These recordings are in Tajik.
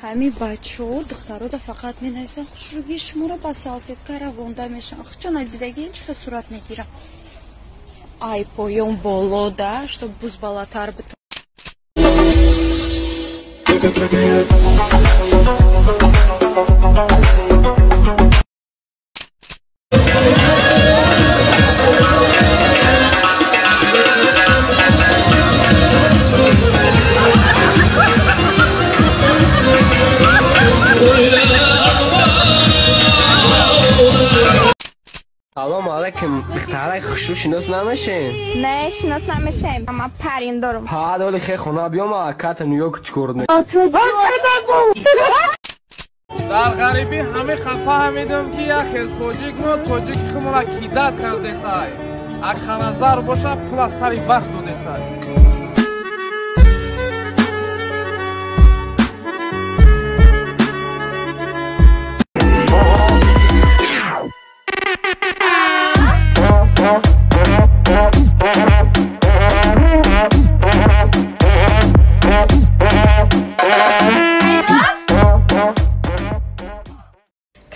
Ҳамин бачаҳо духтарода фақат менависанд, хушрӯгии шуморо ба салфетка равонда мешаванд. Хучо надидагӣ ин чӣ хел сурат мегирам. Ай поён боло да, чтоб буз балатар бит. Салом алейкум, духтарай хушрӯ шинос намешем? Не, шинос намешем. Ман парин дорам. Ҳа, доли хе хона биём, аката Нью-Йорк чӣ кор не? Дар ғарибӣ ҳаме хафа ҳамедам, ки як хел тоҷик мо тоҷики худро кидат кардесай. Аканазар боша пула сари вақт додесай.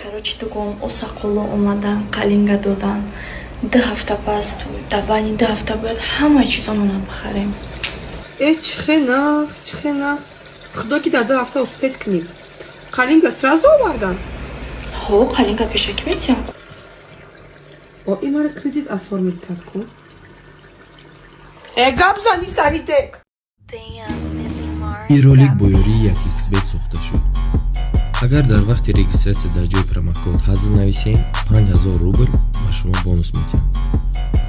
Короче, дугом осақоло омадан, қалинга додан. 2 ҳафта пас, дар байни 2 ҳафта бояд ҳамаи чизомонам бихарем. Э, чихе нағз, чихе нағз. Худо ки дар 2 ҳафта успеть кунӣ. Қалинга сразу овардан? Ҳо, қалинга пешакӣ метиҳам. О, и мара кредит оформить кард ку? Э, гап зани саридек. Ин ролик бо ёрии 1xBet сохта шуд. Агар дар вақти регистратсия дар ҷои промокод ҳазл нависем, 5000 рубл ба шумо бонус медиҳам.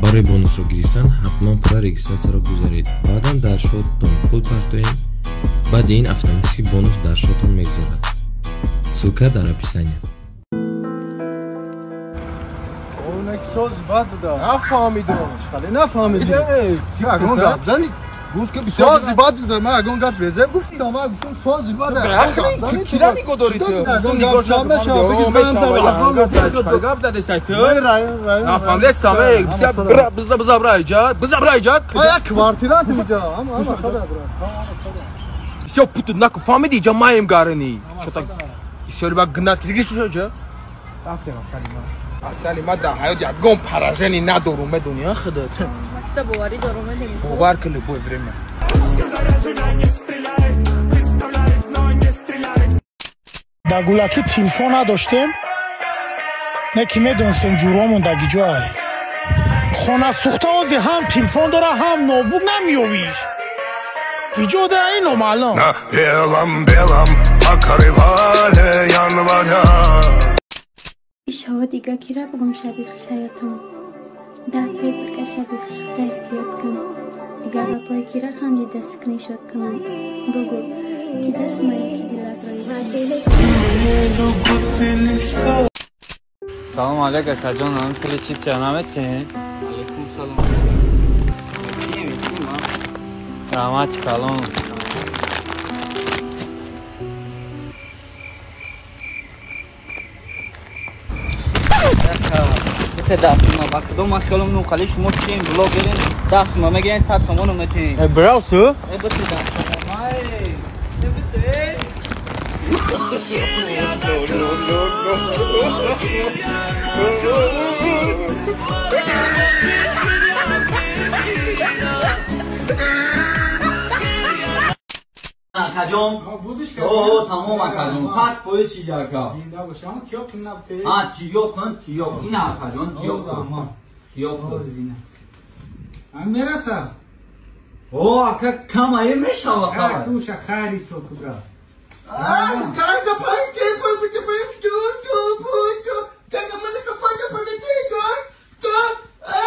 Барои бонусро гирифтан ҳатман пурра регистратсияро гузаред. Баъдан дар шоттон пул партоед. Баъди ин автоматики бонус дар шоттон мегузарад. Ссылка дар описания. Соз бад буда. Нафаҳмидам. Хеле нафаҳмидӣ. Ягон гап зани. Гӯш ки бисёр сози бад буда. Ман ягон гап безеб гуфтам, ман гуфтам сози бад. Кира нигоҳ дорӣ ту? Ту нигоҳ намешава, биги зан зан. Гап задесай ту? Нафаҳмидестам, эй, бисёр биза биза бра иҷа, биза бра иҷа. Як квартирант иҷа, ҳама ҳама сада бра. Бисёр путу наку фаҳмидӣ иҷа маем гарини. Чота бисёр ба гнат диги чӣ иҷа? Рафтем асали ма. Асали ма дар ҳаёт ягон поражение надорум, медонӣ, а худат. Ман боварӣ дорум, медонӣ. Бовар кун любое время. Дар гулакӣ телефон надоштем, не ки медонистем ҷуромон дар гиҷоай. Хона сӯхта ози ҳам телефон дора, ҳам ноутбук намеёвиш. Гиҷо да ин номаълум. На белом белом покрывале января. Ишҳо дига кира бугум шаби хушаётон. Да ответ бака шаби хушхта эҳтиёт кун. Дига гапҳои кира хандида скриншот кунам. Бугу, ки даст мае ки дилакро. Салом алейк, акаҷон, ҳам пули чипсия наметиҳед? Алейкум салом. Раҳмати калон. Бихе 10 сума ба кудом ман хиёлам нуқали шумо чием блогерин 10 сума мегирен 100 сомону метиҳем. Э, брав су? Э, бити 10 сомон. Ай, э, бити. Акаҷон, о, тамом акаҷон, 100% чизи ака. Зинда бош, аммо тиёқ набте. А, тиёқ, тиёқ, ин акаҷон, тиёқ. Тиёқ. Ам мераса. О, ака камае мешава хабар. Куша хайри сокубра. Кага панче панче панче ту ту кага ман ка панче панче ту ту а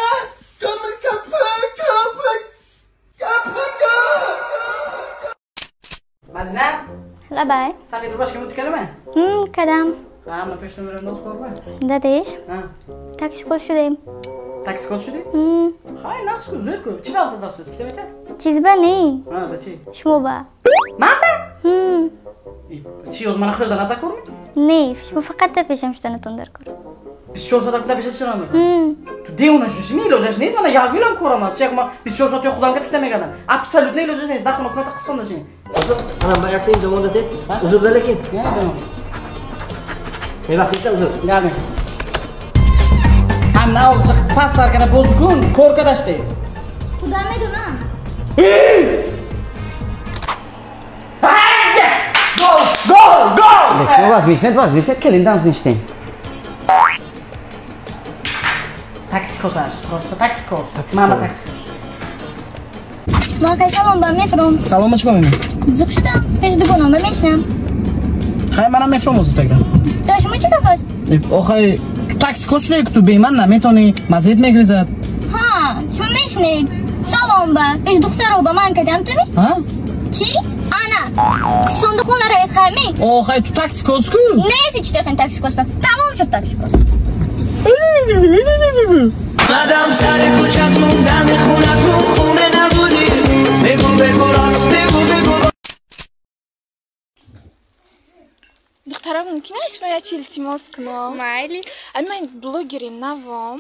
ту ман ка панче панче. Мадина? Лабай. Сафед рубашка мут калима? Кадам. Ам пешто мерам нос корба. Дадеш? Такси код шудем. Такси код шуди? Хай нақс ку зур ку. Чӣ бавса дастс кита мета? Чиз ба не. А, да чӣ? Шумо ба. Ман ба? Чӣ оз мана хӯрда нада кор ми? Не, шумо фақат та пешам шуданатон дар кор. 24 соат кута пеша чира мекунам? Ту девона шудӣ, ми илоҷаш нест, мана як гулам корам аст. Чак ма 24 соат худам кат кита мегардам. Абсолютно илоҷаш нест. Дахона куната қисон нашин. Ана ба якта ин замон дате. Узр да лекин. Мебахшед, узр. Гап нест. Ҳам навзах пас сар кана боз кун, кор кадаште. Худо медонам. Гол, гол, гол! Лек, вас вишнет, келин ништем. Таксикоз аш, просто таксикоз. Мама таксикоз. Ман хай салом ба мефром. Салом ба чикор мекунӣ? Зуқ шудам, пеш дугонам ба мешинам. Хай манам мефром озу тогда. Да шумо чӣ гап аст? Охай, ту таксикоз шудӣ, ки ту бе ман наметонӣ, мазет мегризад. Ҳа, шумо мешинед. Салом ба, пеш духтаро ба ман кадам ту ми? Ҳа? Чӣ? Ана, қиссонда хона равед хай ми? Охай, ту таксикоз ку? Неси чӣ тахин таксикоз, тамом шуд таксикоз. قدم سر کوچتون دم خونتون خونه نبودی بگو بگو راست بگو بگو. دخترم ممکن است من یه التماس کنم؟ майли. Ай ман блогери навом,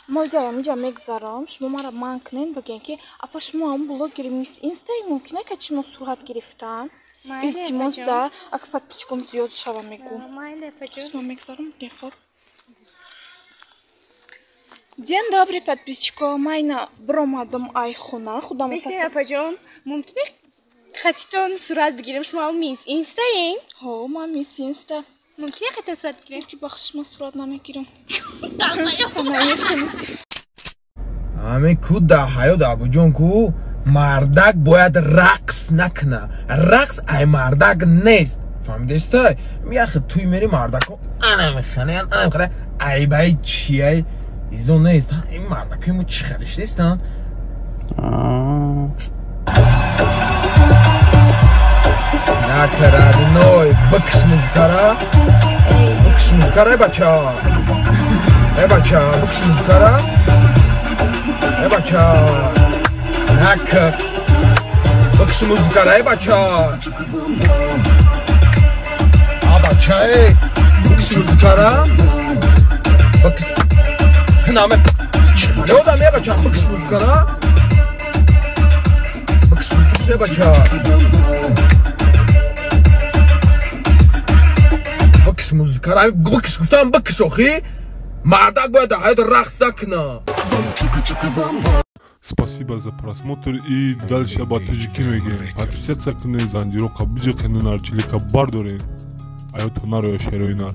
мо инҷа мегзарам, шумо маро ман кунед, бигӯед ки апа шумо ҳам блогери мисс инстаи, мумкин аст ки шумо сурат гирифтан? Илтимос да, ака подписчиком зиёд шава мегӯ. Майли, апаҷон. Шумо мегзарам, мехоҳ. День добрый, подписчико. Майна бромадам ай хона, худам. Бисен, апаҷон, мумкин аст хатитон сурат бигирем? Шумо мисс инстаен? Ҳо, ман мисс инста. Мумкин аст хатитон сурат бигирем? Ки бахшиш, ман сурат намегирам. Ҳамин ку дар ҳаёт Абуҷон ку мардак бояд рақс накуна. Рақс ай мардак нест. Фаҳмидестай? Яхе туй мери мардако ана механа, ана механа, айбаи чиай? Изо нест. Ин мардакои мо чӣ хелиш нестанд? Накарадиной, бикш музыкара. Бикш музыкара, эй бача. Эй бача, бикш музыкара. Эй бача. Нак. Бикш музыкара, эй бача. А бача, эй. Бикш музыкара. Бикш. Наме. Ёдам, эй бача, бикш музыкара. Бикш, бикш, эй бача. Бикш музыкара, бикш гуфтам, бикш охи. Мардак бояд дар ҳаёт рақс накуна. Спасибо за просмотр и дальше ба тоҷикӣ мегӯем. Подписаться кунед, занҷироқа биҷиқену нарчилика бардоред. Аёто нароя шерои нар.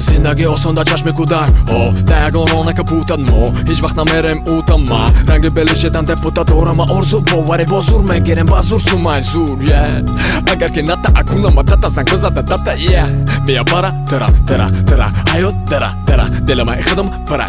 Зиндагӣ осон дар чашми кӯдак, да ягон рона капутад, мо ҳеҷ вақт намерем утама. Ранги белишедан депутат дорама, орзу боварӣ бо зур мегирем, ба зур сумай зур. Агар ки ната акунама тата занг бизада тата, мия бара тара тара тара ҳаёт тара тара дилама худам пара.